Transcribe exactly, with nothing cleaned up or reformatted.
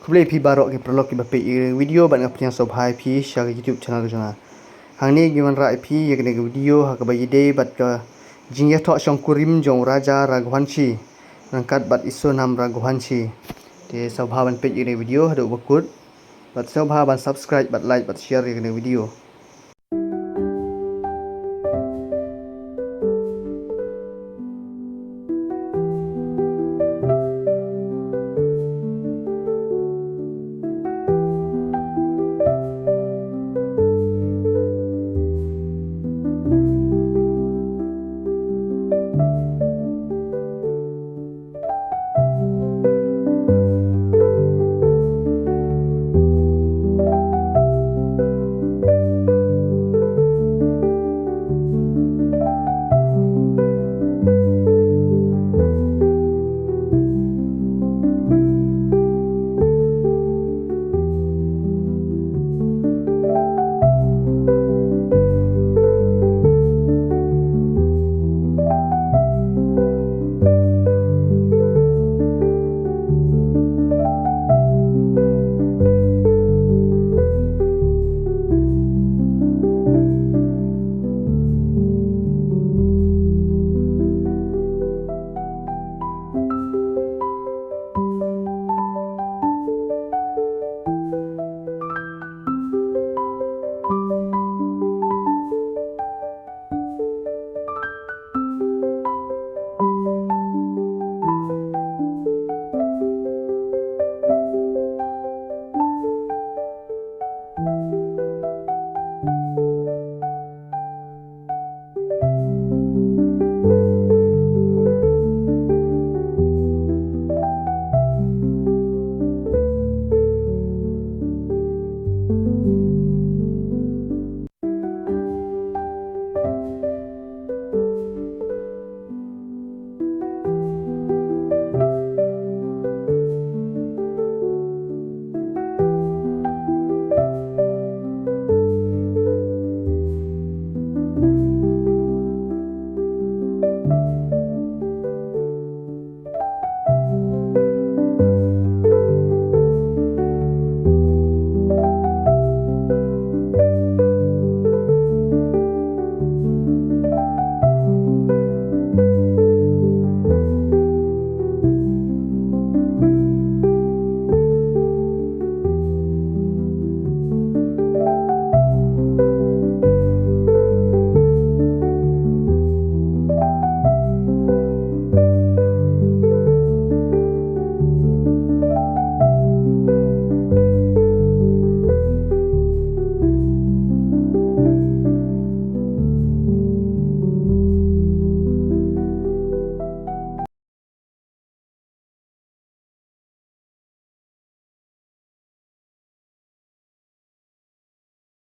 Khublei phi baroh ki paralok kiba peit ïa kane ka video bad nga pdiang sngewbha ïa phi sha ka YouTube channel ka jong nga. Hangne ngi wanrah ïa phi ïa kane ka video ha kaba ïadei bad ka jingïathoh shongkurim jong u Raja Raghuvanshi ryngkat bad i Sonam Raghuvanshi. Te sngewbha ban peit ïa kane ka video haduh ba kut. Bad sngewbha ban subscribe bad like bad share ïa kane ka video.